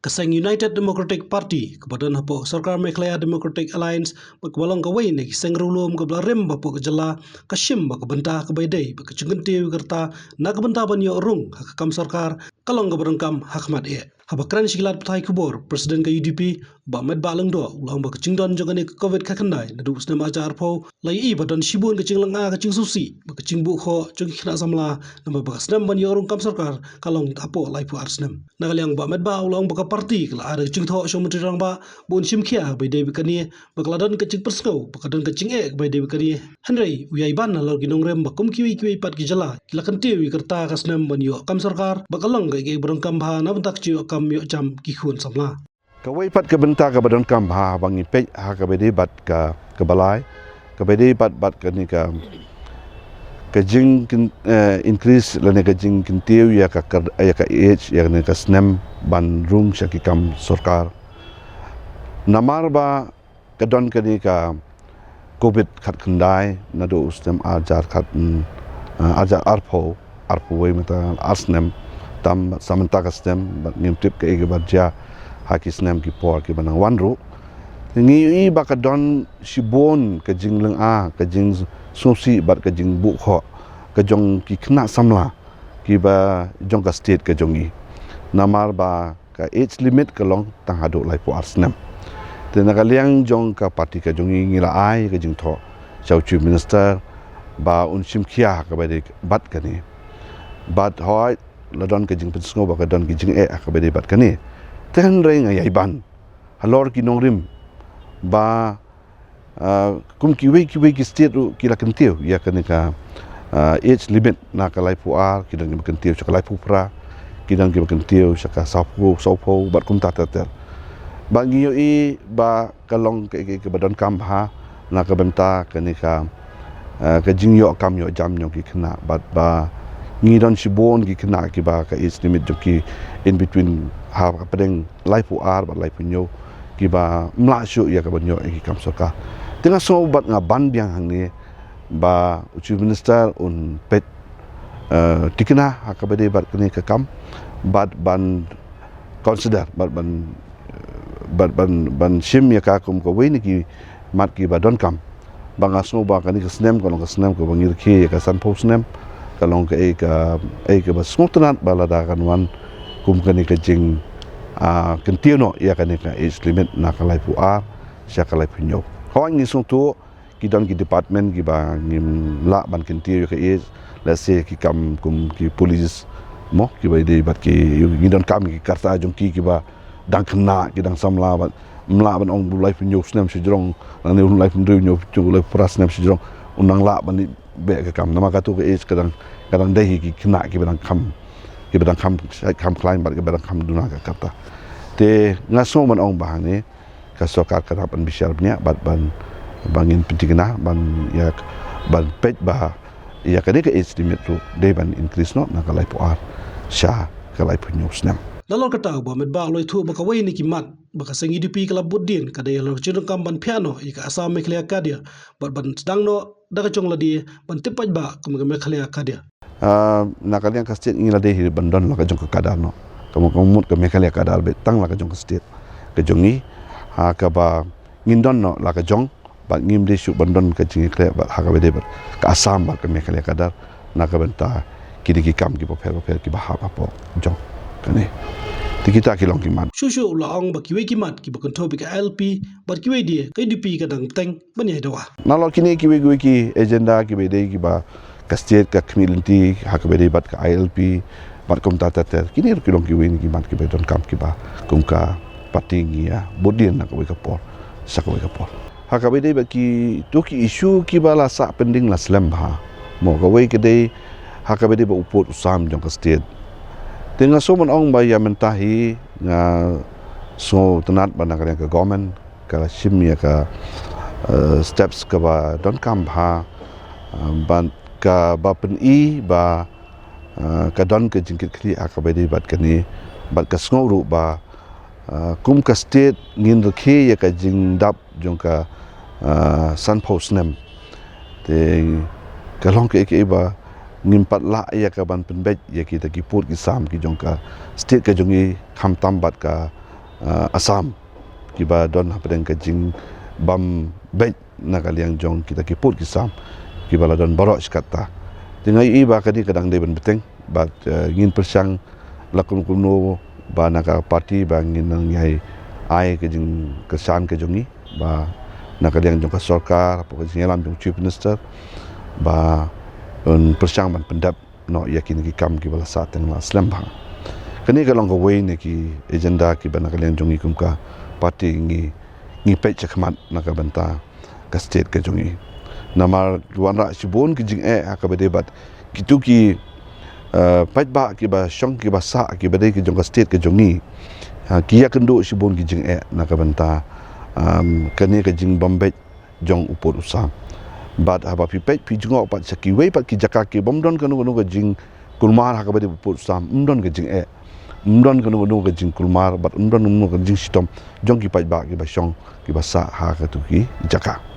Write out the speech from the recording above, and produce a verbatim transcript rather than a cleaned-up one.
Ka seng United Democratic Party kaba don hapoh sorkar Meghalaya Democratic Alliance bad kaba long kawei na ki seng riewlum kaba la rim hapoh ka jylla ka shim ba ka bynta kaba ïadei bad ka jingkyntiew ïa ka rta na ka bynta ban ïoh rung ha ka kam sorkar ka long kaba donkam ha khmat eh. Haba kren sha ki lad pathai khubor, President ka U D P, Bah Metbah Lyngdoh, u la ong ba ka jingdon jong kane ka COVID khatkhyndai naduh u snem arhajar arphew la ïohi ba don shibun ka jinglynga, ka jingsngewsih bad ka jingbuh khoh jong ki khynnah samla, namar ba ka snem ban ïoh rung kam sorkar ka long hapoh laiphew ar snem. Na ka liang Bah Metbah u la ong ba ka party ka la ai da ka jingthoh sha u Myntri Rangbah ba un shim khia ba ïadei bad kane, ba ka la don ka jingpynsngew ba ka don ka jingeh kaba ïadei bad kane. Hynrei u ïai ban halor ki nongrim ba kum kiwei kiwei pat ki jylla ki la kyntiew ïa ka rta ka snem ban ïoh kam sorkar ba ka long kaei kaei ba donkam bha na bynta ka jingïoh kam ïoh jam ki khun samla. Kawei pat ka bynta kaba donkam bha ba ngi peit ha kaba ïadei bad ka, kaba lai, kaba ïadei bad, bad kane ka, ka jing kin-, eh, increase lane ka jingkyntiew ïa ka kar-, ïa ka age, ïa kane ka snem ban rung sha ki kam sorkar. Namar ba ka don kane ka COVID khatkhyndai naduh u snem arhajar khat, mm, ah, arhajar arphew, arphew wei mynta ar snem tam sa mynta ka snem, bad ngim tip kaei kaba jia ha ki snem ki por kiba nang wan ruh. Ngi ïohi ba ka don shibun ka jinglynga, ka jingsngewsih bad ka jingbuh khoh ka jong ki khynnah samla kiba jong ka state ka jong ngi. Namar ba ka age limit ka long tang haduh laiphew ar snem. Te na ka liang jong ka party ka jong ngi, ngi la ai ka jingthoh sha u Chief Minister ba un shim khia ha kaba ïadei bad kane. Bad hooid la don ka jingpynsngew ba ka don ka jingeh ha kaba ïadei bad kane. Te hynrei nga ïai ban halor ki nongrim ba ah, kum kiwei kiwei ki state ruh ki la kyntiew ïa kane ka, ah, age limit na ka laiphew ar, ki don kiba kyntiew sha ka laiphew phra, ki don kiba kyntiew sha ka sawphew, sawphew bad kumta ter ter. Ba ngi ïohi ba ka long kaei kaei kaba donkam bha na ka bynta kane ka, ah, ka jingïoh kam ïoh jam jong ki khynnah, bad ba ngi don shibun ki khynnah kiba ka age limit jong ki in between ha, hapdeng laiphew ar bad laiphew hynñiew kiba ym lah shuh ïa ka ban ïoh ïa ki kam sorkar. Te nga sngew bad nga ban biang hangne ba u Chief Minister un peit, eh, tikna ha kaba ïadei bad kane ka kam bad ban consider bad ban, bad ban, ban shim ïa ka kum kawei na ki mat kiba donkam. Ba nga sngew ba kane ka snem ka long ka snem kaba ngi rakhe ïa ka sanphew snem, ka long kaei ka, kaei kaba sngewtynnat ba lada kan wan kum kane ka jing, ah, kyntiew noh ïa kane ka age limit na ka laiphew ar sha ka laiphew hynñiew. Hooid ngi sngewthuh ki don ki department kiba ngim lah ban kyntiew ïa ka age, let's say ki kam kum ki police mo, kiba ïadei bad ki, ngi donkam ki karta jong ki kiba dang khynnah, ki dang samla, bad ym lah ban ong u laiphew hynñiew snem shajrong, nangne u laiphew hynriew hynñiew, u laiphew phra snem shajrong un nang lah ban leit beh ka kam. Namar katto ka age ka dang, ka dang dei hi ki khynnah kiba dang kham, kiba dang kham, kham khlaiñ bad kiba dang kham duna ka karta. Te nga sngew ban ong ba hangne ka sorkar ka dap ban bishar bniah bad ban, ban ngin pyntikna ban ïa, ban peit ba ïa kane ka age limit ruh dei ban increase noh na ka laiphew ar sha ka laiphew hynñiew snem. Nalor kata u Bah Metbah u la ïathuh ba kawei na ki mat ba ka seng U D P ka la bud dien ka dei halor ka jingdonkam ban phiah noh ïa ka Assam Meghalaya Cadre bad ban sdang noh da ka jong lade ban tip paidbah kum ka Meghalaya Cadre. Ah, na ka liang ka state ngi la dei hi ban don la ka jong ka cadre noh. Ka mut, ka mut ka Meghalaya Cadre beit tang la ka jong ka state ka jong ngi. Ha kaba ngin don noh la ka jong, bad ngim dei shuh ban don ka jingïakhleh bad ha kaba ïadei bad ka Assam bad ka Meghalaya Cadre na ka bynta kine ki kam kiba pher bapher kiba hap hapoh jong kane. Te kita ki long ki mat. Shuh shuh u la ong ba kiwei ki mat kiba kynthup ïa ka I L P bad kiwei de ka U D P ka dang bteng ban ïai dawa. Nalor kine kiwei kiwei ki agenda kiba ïadei kiba ka state ka khmih lynti ha kaba ïadei bad ka I L P bad kumta ter ter. Kine ruh ki long kiwei na ki mat kiba donkam kiba kum ka party ngi ïa bud dien na kawei ka por sha kawei ka por. Ha kaba ïadei bad kito ki issue kiba la sah pending la slem bha. Mo, kawei ka dei ha kaba ïadei bad u pud u sam jong ka state. Te nga sngew ban ong ba ïa mynta hi nga sngewtynnat ba na ka liang ka government ka la shim ïa ka, eh, steps kaba donkam bha, eh, bad kaba pyni ba, eh, ka don ka jingkitkhlieh ha kaba ïadei bad kane, bad ka sngew ruh ba, eh, kum ka state ngin rakhe ïa ka jingdap jong ka, eh, sanphew snem. Te ka long kaei kaei ba ngim pat lah ïa ka ban pynbeit ïa kita ki pud ki sam ki jong ka state ka jong ngi, khamtam bad ka uh, Assam kiba don hapdeng ka jingbym beit na ka liang jong kita ki pud ki sam kiba la don baroh shi katta. Te nga ïohi ba kane ka dang dei ban bteng bad uh, ngin pyrshang la kumno kumno ba na ka party ba ngin nang ïai ai ka jingkyrshan ka jong ngi ba na ka liang jong ka sorkar hapoh ka jingïalam jong Chief Minister ba un pyrshang ban pyndep noh ïa kine ki kam kiba la sah teng la slem bha. Kane ka long kawei na ki agenda kiba na ka liang jong ngi kum ka party ngi ngi peit shakhmat na ka bynta ka state ka jong ngi. Namar ki wanrah shibun ki jingeh ha kaba dei bad kitu ki uh, paidbah kiba shong kiba sah kiba dei ki jong ka state ka jong ngi. Uh, ki ïakynduh shibun ki jingeh na ka bynta um, kane ka jingbym beit jong u pud u sam. Bad haba phi peit phi jngoh pat sha kiwei pat ki jaka kibym don kano kano ka jingkulmar ha kaba dei u pud u sam, ym don ka jingeh, ym don kano kano ka jingkulmar bad ym don kano kano ka jingshitom jong ki paidbah kiba shong kiba sah ha katu ki jaka.